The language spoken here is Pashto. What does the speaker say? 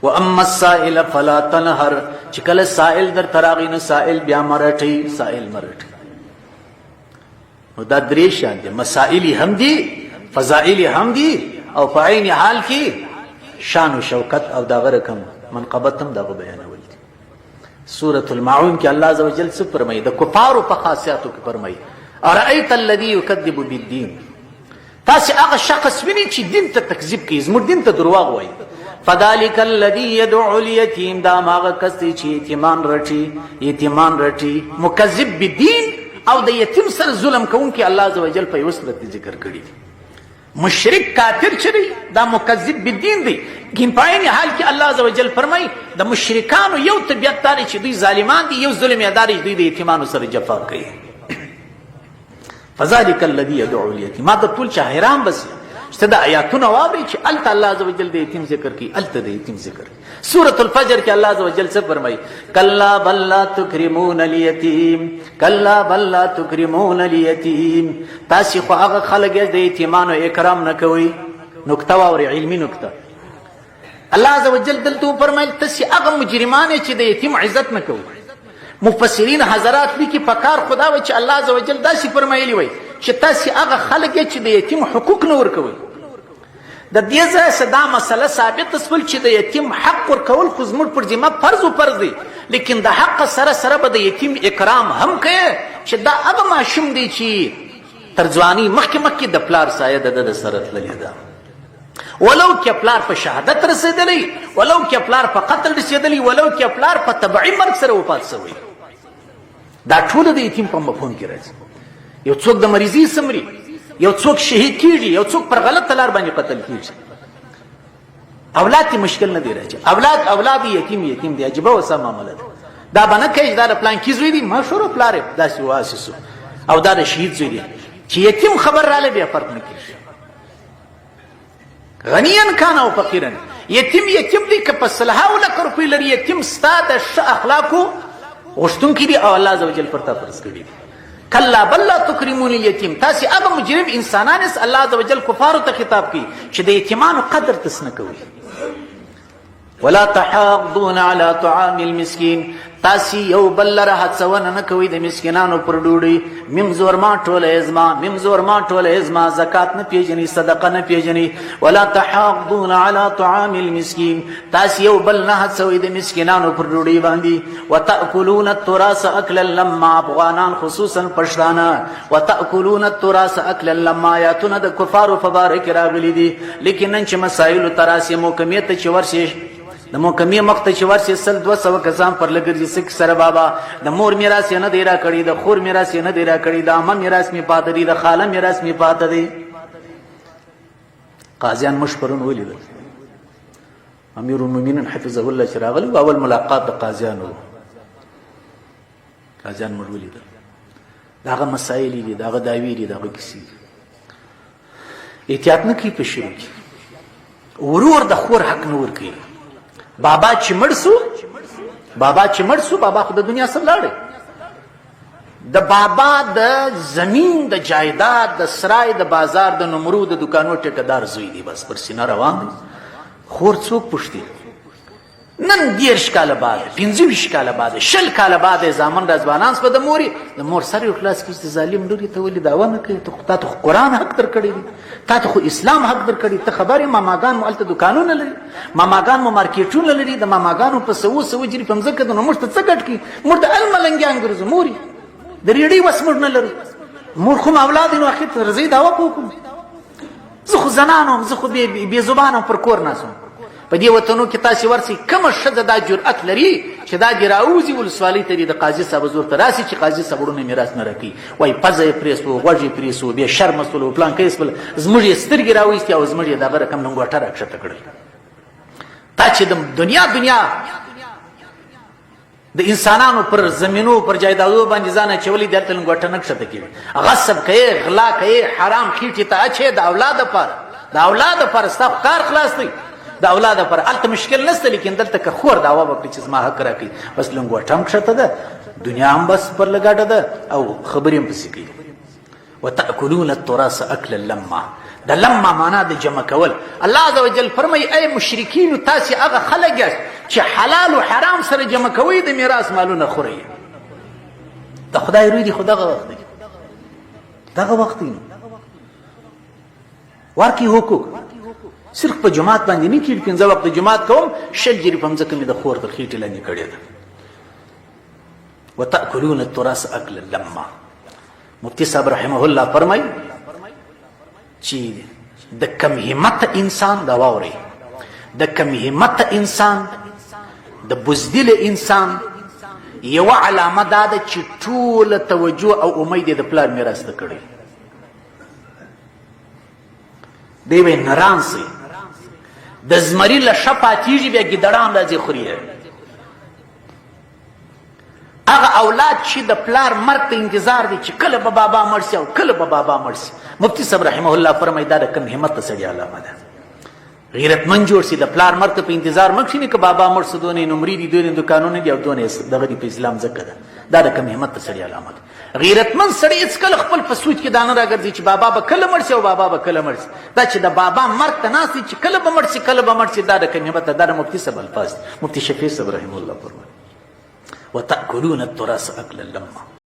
واما السائل فلا تنهر، چې کله سائل در تراغی نو سائل بیا مرټي، سائل مرټي. نو دا درې شیان دي، مسائل هم دي، فضائل هم دي، او په عین حال کې شان او شوکت او دغه رقم منقبت هم دغه بیانول دي. سورة الماعون کې الله عز وجل څه فرمایي؟ د کفارو په خاصیاتو کې فرمایي: ارأیت الذی یکذب بالدین، تاسو هغه شخص ویني چې دین ته تکذیب کوي، زموږ دین ته درواغ وایي. فذلك الذي يدعو اليتيم، دا هغه کس دی چې یتیمان رټي، یتیمان رټي، مکذب بالدین او د یتیم سره ظلم کوونکی الله عز وجل په یو صورت کې ذکر کړی دی. مشرک کافر چې دی دا مکذب بالدین دی، لیکن په عین حال کې الله عز وجل فرمایي د مشرکانو یو طبیعت دا دی چې دوی ظالمان دي، یو ظلم یې دا دی چې دوی د یتیمانو سره جفا کوي. فذلك الذي يدعو اليتيم. ما ته ټول چې حیران بس چې دا آیاتونه واوري چې الته الله عز وجل د یتیم ذکر کوي، الته د یتیم ذکر کوي. سورة الفجر کې الله عز وجل څه فرمایي؟ کلا بل لا تکرمون الیتیم، کلا بل لا تکرمون الیتیم. تاسو خو هغه خلک یې د یتیمانو اکرام نه کوئ. نکته واوري، علمي نکته. الله عز وجل دلته وفرمایل تاسو هغه مجرمان چې د یتیم عزت نه کوئ. مفسرین حضرات لیکي په کار خدا وای چې الله عز وجل داسې فرمایلی وای چې تاسو هغه خلک چې د یتیم حقوق نه ورکوئ. د دې ځای څخه دا مسله ثابته سول چې د یتیم حق ورکول خو زموږ پر ذمه فرض و فرض دی، لیکن د حق سره سره به د یتیم اکرام هم کوي چې دا هغه ماشوم دی چې تر ځوانۍ مخکې مخکې د پلار سایه د ده د سره تللې ده. ولو کې پلار په شهادت رسېدلی، ولو کې پلار په قتل رسېدلی، ولو کې پلار په طبعي مرګ سره وفات شوی، دا ټول د یتیم په مفهوم کې راځي. یو څوک د مریضي سمري، یو څوک شهید کیږي، یو څوک پر غلط لار باندې قتل کیږي. اولاد ته مشکل نه دی راځي، اولاد اولاد، یتیم یتیم دی. عجیبه وسه معامله ده. دا به نه کوي دا د پلان کې زوی دی، ما شروع پلار یې داسې واسسو، او دا د شهید زوی دی. چې یتیم خبر راله بیا فرق نه کیږي، غنیا کان او فقیرا، یتیم یتیم دی. که په سلهاو لک روپۍ لري، یتیم ستا د ښه اخلاقو غوښتونکی دی او الله عز وجل پر تا فرض کړي دي. کلا بل لا تکرمون الیتیم، تاسې هغه مجرم انسانان یاست. الله عز وجل کفارو ته خطاب کوي چې د یتیمانو قدر تس نه کوئ. ولا تحاضون على طعام المسكين، تاسو یو بل لره هڅونه نه کوئ د مسکینانو پر ډوډۍ. مم زور ما ټوله زما، مم زور ما ټوله زما، زکات نه پیژني، صدقه نه پیژني. ولا تحاضون على طعام المسكين، تاسو یو بل نه هڅوئ د مسکینانو پر ډوډۍ باندې. وتاکلون التراث اکلا لما، افغانان خصوصا پښتانه، وتاکلون التراث اکلا لما، آیاتونه د کفارو په باره کې راغلي دي. لیکن نن چې مسایلو ته راسي، محکمې ته چې ورشي، د محکمې مخ ته چې ورشي، 100 200 کسان پر لګرځي. سک سره بابا د مور میراث یې نه دی راکړی، د خور میراث یې نه دی راکړی، د عمه میراث مې پاته دی، د خاله میراث مې پاته دی. قاضیان موږ پرون ولیدل، امیر المؤمنین حفظه الله چې راغلی، اول ملاقات د قاضیانو، قاضیان موږ ولیدل. د هغه مسایل دي، د هغه دعوې دي، د هغه کیسې دي. احتیاط نه کوي په شروع کې، ورور د خور حق نه ورکوي. بابا چې مړ سو، بابا چې مړ سو، بابا خو د دنیا سره لاړی، د بابا د زمین، د جایداد، د سرای، د بازار، د نمرو، د دکانو ټیکهدار زوی دی، بس پر سینه روان دی. خور څوک پوښتي؟ نن 30 کاله بعد، 25 کاله بعد، 20 کاله بعد زامن را ځوانان سوه، د مورې د مور سر یې خلاص کړي چې ظالم لوري ته ولې دعوه نه کوې؟ ته تا ته خو قرآن حق درکړی دی، تا ته خو اسلام حق درکړی. ته خبر یې ماماګان مو هلته دوکانونه لري، ماماګان مو مارکیټونه لري، د ماماګانو په سوو سوو جري په مځکه ده، نو موږ ته څه ګټ کوي؟ موږ د ال ملنګیان ګرځو، مورې د ریړۍ وس موږ نه لرو، مور خو اولاد نو اخر ته رضی دعوه کوم. زه خو زنان وم، زه خو بې زبانه پر کور ناست وم. په دې وطنو کې تاسې ورسئ، کومه ښځه دا جرأت لري چې دا دې راوځي ولسوالۍ ته دې د قاضي صاحب حضور ته راسي چې قاضي صاحب وروڼه میراث نه راکوي؟ وایي پزه یې پرې سوه، غوږ یې پرې سو، بې شرمه سول، پلان کوي سول، زموږ یې سترګې راویستې او زموږ یې دغه رقم لنګوټه راکښته کړل. تا چې د دنیا دنیا د انسانانو پر زمینو پر جایدادو باندې ځان اچولی، دلته لنګوټه نه کښته کوي، غصب کوي، غلا کوي، حرام خېټې ته اچوي د اولاد لپاره، د اولاد لپاره. ستا خو کار خلاص دی د اولاد لپاره، هلته مشکل نشته. لیکن دلته که خور دعوه وکړي چې زما حق راکړي، بس لنګوټه هم کښته ده، دنیا هم بس پر لګاډه ده او خبرې هم پسې کوي. وتأکلون التراث اکلا لما، د لما معنا د جمع کول. الله عز وجل فرمایي ای مشرکین، تاسې هغه خلک یاست چې حلال او حرام سره جمع کوئ، د میراث مالونه خورئ. د خدای روی دی، خو دغه وخت دی، دغه وخت دی ورکی حقوق صرف په جماعت باندې نه کېږي. 5 وخت جماعت کوم، 20 جریبه مځکه مې د خور تر خېټې لاندې کړې ده. وتأکلون التراث اکلا لما. مفتی صاحب رحمه الله فرمای چې د کم همت انسان، دا واورئ، د کم همت انسان، د بزدل انسان یو علامه دا ده چې ټوله توجه او امید د پلار میراث ته کړی دی. وی نران سي د زمری له ښه پاتېږي، بیا ګیدړان راځي خوري. هغه اولاد چې د پلار مرګ ته انتظار دی چې کله به بابا مړ شي او کله به بابا مړ شي، مفتي صاحب رحمه الله فرمایي دا د کم همت سړي علامه ده. غیرتمن جوړ شي، د پلار مرګ ته په انتظار مه کښېني. که بابا مړ شو، دونې نمرې دي، دونې دوکانونه دي او دونې دغه دي، په اسلام ځکه ده. دا د کم همت سړي علامه ده. غیرتمن سړی هېڅکله خپل په سوچ کې دا نه راګرځي چې بابا به کله مړ شي او بابا به کله مړ شي. دا چې د بابا مرګ ته ناست چې کله به مړ شي، کله به مړ شي، دا د کم همت. دا د مفتي صاحب الفاظ دي. مفتي شفیع صاحب رحمه الله فرمایي وتأکلون التراث اکلا لما.